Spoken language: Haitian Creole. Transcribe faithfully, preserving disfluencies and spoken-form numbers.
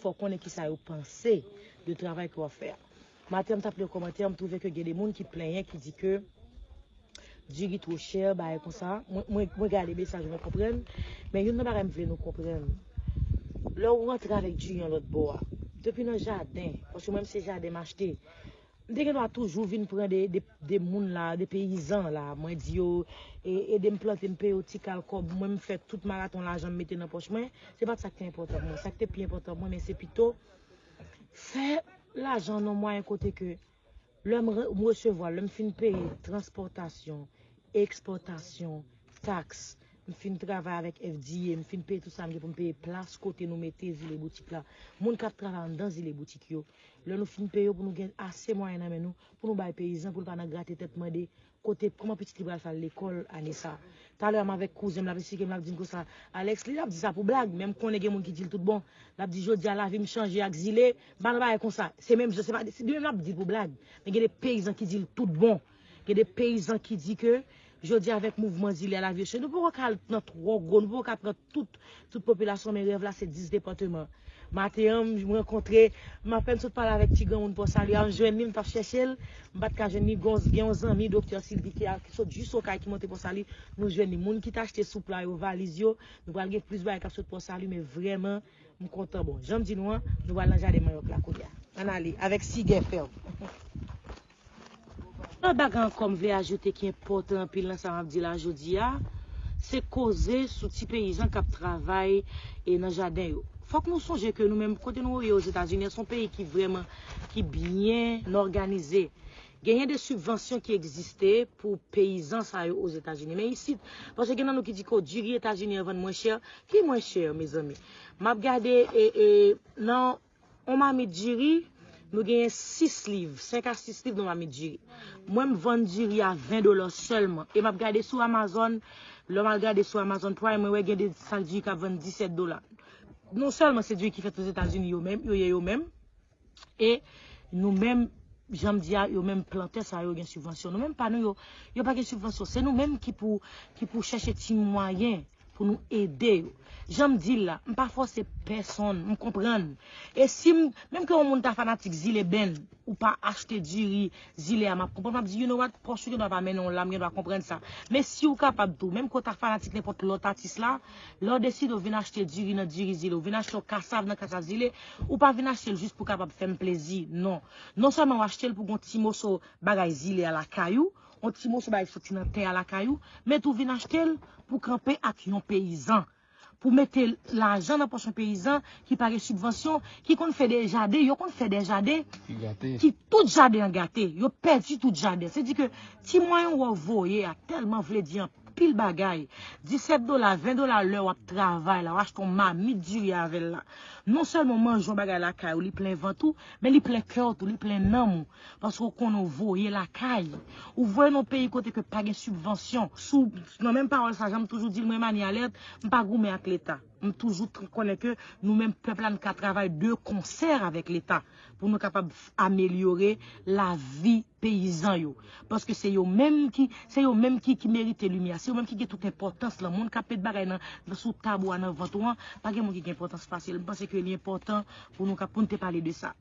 fò w konnen kisa yo panse de travay ke w ap fè a. Maten an, m t ap li yon kòmantè, m twouve ke gen de moun ki plenyen, ki di ke diri two chè, bagay konsa. Mwen, mwen, mwen gade mesaj, mwen konprann. Men youn nan bagay m vle nou konprann. Lè w rantre avèk diri an lòt bò a, depi nan jaden, paske mwen, m se jaden m achte. M te gen dwa toujou vin pran de, de, de moun la, de peyizan la. Mwen di yo, e, ede m plante, m peye yo ti kal kòb. Mwen, m fè tout maraton lajan m mete nan pòch mwen. Se pa t sa k te enpòtan pou mwen. Sa k te pi enpòtan pou mwen, men se pito fè lajan nan mwayen kote ke lè m re- m resevwa, lè m fin peye transpòtasyon, ekspòtasyon, taks, m fin travay avèk F D A, m fin peye tout sa m gen pou m peye plas kote nou mete Zile Boutik la. Moun k ap travay anndan Zile Boutik yo, lè nou fin peye yo pou nou gen ase mwayen nan men nou, pou nou bay peyizan pou l pa nan grate tèt mande kote, kòman pitit li pral fè al lekòl ane sa. Talè a m avèk kouzen m, l ap esplike m, l ap di m konsa, Alex, li, l ap di sa pou blag, men m konnen gen moun ki di l tout bon. L ap di, jodi a lavi m chanje ak Zile, m pa nan bagay konsa. Se menm jan, se pa, se li menm l ap di l pou blag. Men gen de peyizan ki di l tout bon. Gen de peyizan ki di ke jodi a avèk mouvman Zile a lavi yo chanje. Nou poko ka al nan twò gwo, nou poko ka pran tout, tout popilasyon, men rèv la se dis depatman. Maten an, m rankontre, m apèn sot pale avèk ti granmoun Pò Sali a, m jwenn li, m t ap chèche l, m pa t ka jwenn li, gen yon, gen yon zanmi, doktè Silvi, ki a- ki sot jis Okay, ki monte Pò Sali, nou jwenn li. Moun ki t achte soup la yo, valiz yo, nou pral gen plis bagay k ap sot Pò Sali, men vrèman, m kontan. Bon, jan m di nou an, nou pral nan jaden manyòk la kounye a. Ann ale, avèk Sigè Fèm. Lòt bagay ankò m vle ajoute ki enpòtan anpil nan sa m ap di la jodi a, se koze sou ti peyizan k ap travay e nan jaden yo. Fòk nou sonje ke nou menm, kote nou ye Ozetazini, se yon peyi ki vrèman, ki byen òganize. Genyen de sibvansyon ki egziste pou peyizan sa yo Ozetazini. Men isit, paske gen nan nou ki di ke diri Etazini an vann mwen chè, ki mwen chè, mezanmi? M ap gade e, e, nan yon mamit diri, nou genyen sis liv, senk a sis liv nan mamit diri. Mwen, m vann diri a ven dola sèlman. E m ap gade sou Amazon, lè m al gade sou Amazon Prime, mwen wè gen de sak diri k ap vann disèt dola. Non sèlman se diri ki fèt Ozetazini yo menm, yo ye yo menm, e nou menm, jan m di a, yo menm plantè sa yo gen sibvansyon. Nou menm pa nou yo, yo pa gen sibvansyon. Se nou menm ki pou, ki pou chèche ti mwayen pou nou ede yo. Jan m di l la, m pa fòse pèsonn, m konprann. E si m, menm ke yon moun ta fanatik Zile Band, ou pa achte diri Zile a, m ap konprann, m ap di, you know what, pòch ou gen dwa pa mennen w la, m gen dwa konprann sa. Men si w kapab tou, menm ke w ta fanatik nenpòt lòt atis la, lè w deside w vin achte diri nan diri Zile, w vin achte yon kasav nan kasav Zile, ou pa vin achte l jis pou kapab fè m plezi, non. Non sèlman w achte l pou gon ti moso bagay Zile a lakay ou, yon ti moso bagay ki soti nan tè a lakay ou, men tou vin achte l pou kanpe ak yon peyizan. Pou mete lajan nan pòch yon peyizan ki pa gen sibvansyon, ki konn fè de jaden, yo konn fè de jaden ki tout jaden an gate, yo pèdi tout jaden. Se di ke ti mwayen w voye a tèlman vle di anpil bagay. Disèt dola, ven dola lè w ap travay la, w achte yon mamit diri avè l la. Non sèlman w manje yon bagay lakay ou, li plen vant ou, men li plen kè w tou, li plen nanm ou. Paske w konnen w voye lakay. Ou voye nan yon peyi kote ke pa gen sibvansyon. Sou, nan menm pawòl sa, jan m toujou di l, mwen Mani Alèt, m pa goumen ak Leta. M toujou t- konnen ke nou menm pèp la, n ka travay de konsè avèk Leta pou nou kapab f- amelyore lavi peyizan yo. Paske se yo menm ki, se yo menm ki, ki merite limyè, se yo menm ki gen tout enpòtans lan. Moun k ap met bagay nan, nan sou tab ou a, nan vant ou an, pa gen moun ki gen enpòtans pase l. M panse ke li enpòtan pou nou ka, pou n te pale de sa.